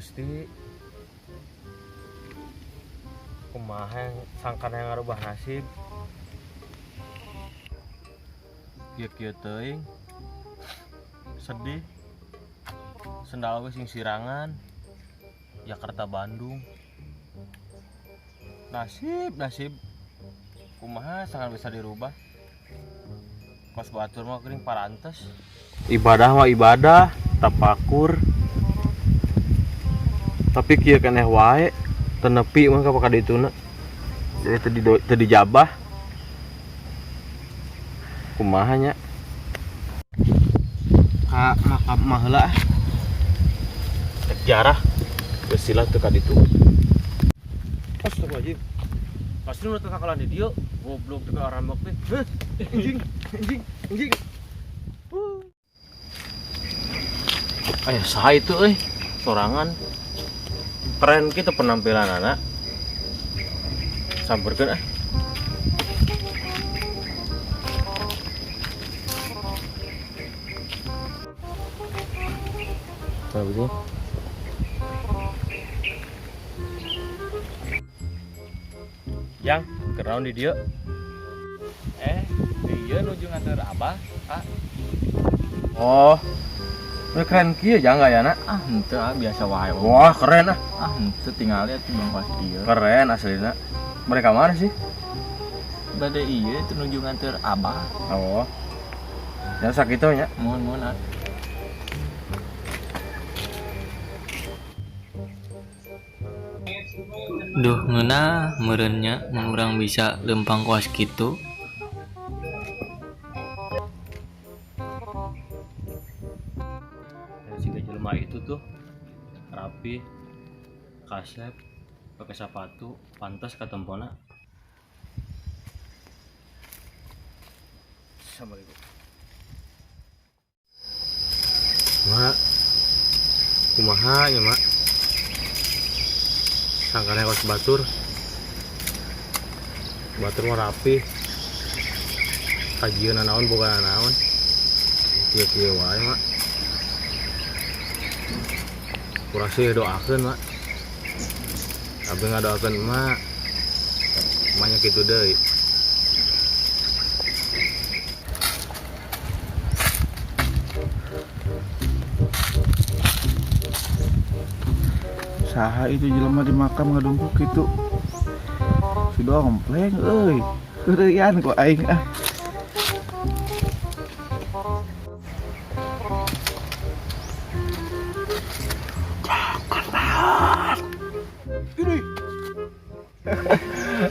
Gusti. Kumaha yang sangkana yang ngarubah nasib. Kieu-kieu teuing. Sedih. Sendal we sing sirangan. Jakarta Bandung. Nasib, nasib. Kumaha sangat bisa dirubah. Kos batur mah geuning parantes. Ibadah mah ibadah, tapakur. Tapi kieu keneh wae, teu nepi mah ka dituna. Jadi teu dijabah. Kumaha nya? Ka makam mah heula ah. Cek jarah. Geus sila teu ka ditu. Astagfirullahaladzim. Pasti nu teu kakalan di dieu, goblok teu ka rambok teh. Heh, anjing, anjing, anjing. Aya saha itu euy? Sorangan. Keren gitu penampilan anak. Samperkeun ah. Apa sih? Yang kenaon di dieu? Dia nuju nganter abah. Ah. Oh. Ini keren kieu jang gak ya, nak? Ah, henteu ah, biasa wae. Wah, keren ah. Ah, henteu tinggal lihat di bangkas ieu. Keren aslina. Mereka mana sih? Bade ieu teu nuju nganter abah. Oh. Ya sakitu nya. Mohon-mohon ah. Duh ngeunah meureun nya mun urang bisa leumpang koas kitu. Si jelema itu tuh rapi, kasep, pakai sepatu, pantas katempona. Assalamualaikum. Mak, kumaha ya mak? Sangkane kos batur. Batur mah rapi. Kajieun naon boga naon. Kieu-kieu wae mak. Kurang sih doakeun mak. Abi ngadoakeun emak. Emaknya kitu deui. Saha itu jelema di makam ngadungkuk kitu. Si dompleng euy. Heureuyan ku aing ah.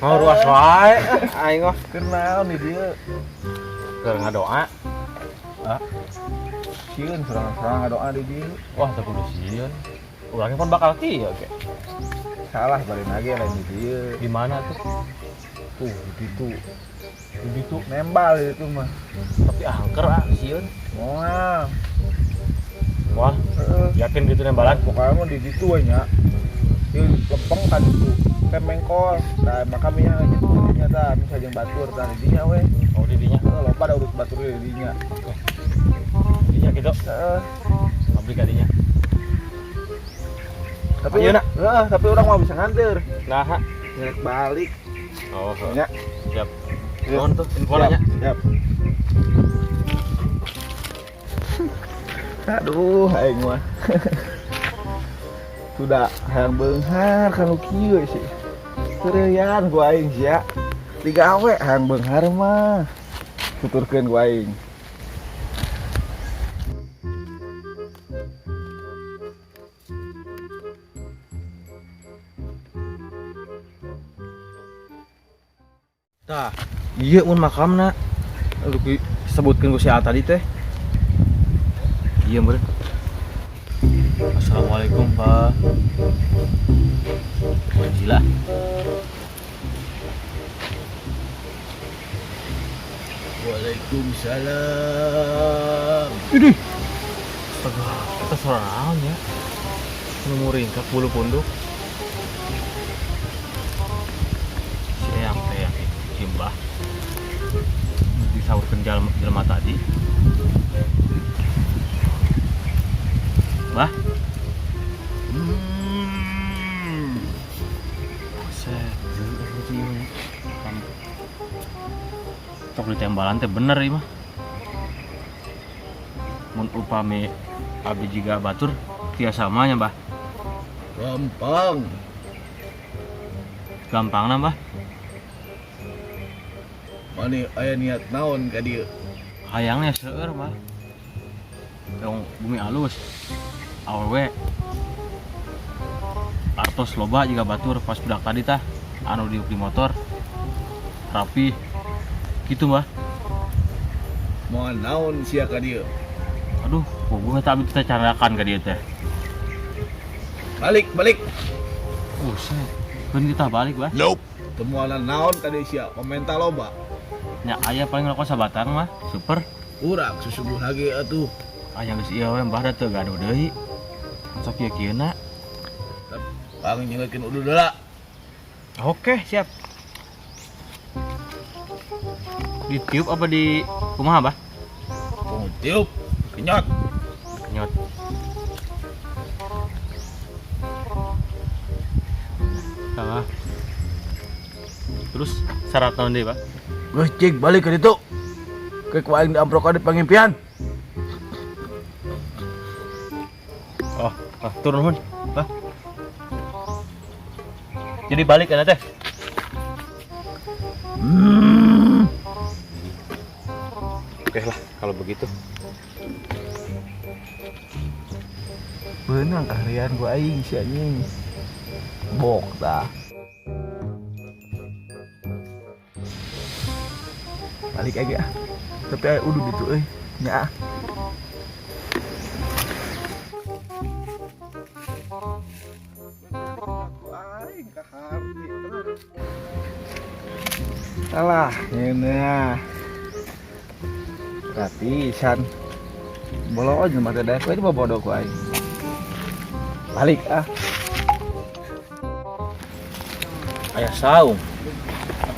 Oh, ruas wae aing mah. Keur naon di dieu? Keur ngadoa. Ah. Sieun sorang-sorang ngadoa di dieu. Wah, teu kudu sieun. Urangnya pun bakal kieu ge. Salah bari nage lain di dieu. Di mana tuh? Tuh, di ditu. Di ditu nembal di ditu mah. Tapi angker ah sieun. Moal. Wah, heeh. Yakin gitu nembalan? Pokoknya mah di ditu we nya. Di lempeng ka ditu. Kan mengkol. Nah, makamnya aja tuh dinya tah, bisa jeung batur tah di dinya we. Oh, di dinya. Heeh, loba da urus batur di dinya. Dinya gitu. Heeh. Pabrik ka dinya. Tapi ayo, nak. Heeh, tapi urang mah bisa nganter. Nah, ngerek balik. Oh, heeh. Nya. Siap. Siap. Nuhun tuh infona nya. Siap. Aduh, aing mah. Sudah hayang beunghar kanu kieu sih. Heureuyan ku aing sia. Digawe hayang beunghar mah. Tuturkeun ku aing. Tah, ieu mun makamna. Lu sebutkeun ku si A tadi teh. Iya meureun. Assalamualaikum, Pak. Manjilah. Waalaikumsalam. Idih. Astaga, eta suara naon ya? Nu muringkak bulu punduk. Si Eyang teh yang itu, si Mbah. Disaurkeun jelema tadi. Mbah. sih ieu. Sok ditembalan teh bener ieu mah. Mun upami abdi jiga batur tiasa mah nya, Mbah. Gampang. Gampangna, Mbah. Mani aya niat naon ka dieu? Hayangnya seueur, Mbah. Yang bumi alus. Awewe. Artos loba jiga batur pas budak tadi tah anu diuk di motor. Rapi. Gitu, Mbah. Moal naon sia ka dieu? Aduh, puguh eta abdi teh carakan ka dieu teh. Balik, balik. Buset. Keun kita balik, Bah. Nope. Temuan naon ka dieu sia? Pamenta loba. Nya aya paling rokok sabatang mah, super. Urang susuguh lagi atuh. Aya geus ieu we Mbah da teu gaduh deui. Sok kieu-kieuna. Pang nyeungeutkeun udud heula. Oke, siap. Ditiup apa di kumaha, Bah? Tunggu tiup, kenyot. Kenyot. Salah. Terus syarat naon deui, Pak? Geus cing balik ka ditu. Ke ku aing diamprokan di pangimpian. Oh, turun nuhun, Bah. Jadi balik kan teh? Oke lah kalau begitu. Beunang kaharian ku aing si anjing. Bok tah. Balik aja ah. Tapi aya udud ditu euy. Nya ah. Alah, ngeunah. Gratisan. Bolo jelema teh daek we dibobodo ku aing. Balik ah. Aya saung.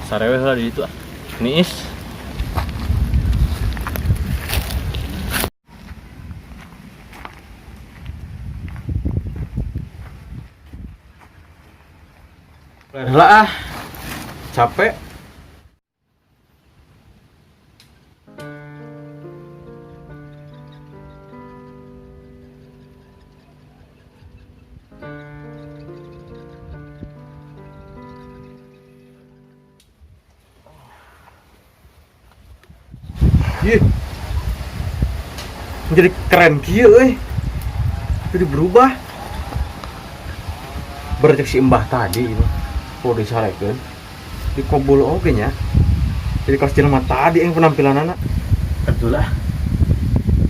Sareweh lah di ditu ah. Niis. Lah ah. Capek. Ih. Menjadi keren kieu euy. Jadi berubah. Bercek si Mbah tadi ini. Kalau disarekeun dikobul oge nya. Jadi kelas jelema tadi yang penampilanana. Aduh lah.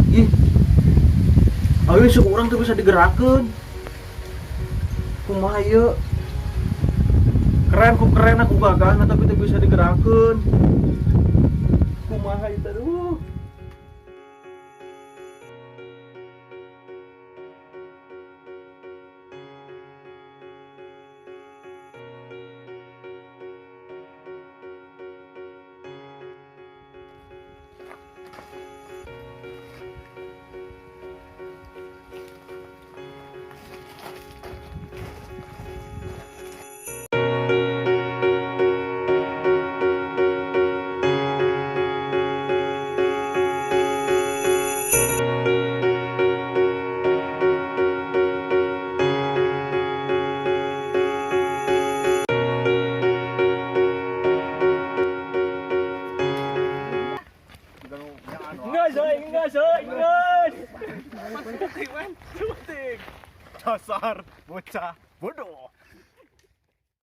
Ih. Ayo suku urang tuh bisa digerakkeun. Kumaha ieu? Keren ku keren aku gagahna tapi teu bisa digerakkeun. Kumaha ieu aduh. Dasar bocah bodoh.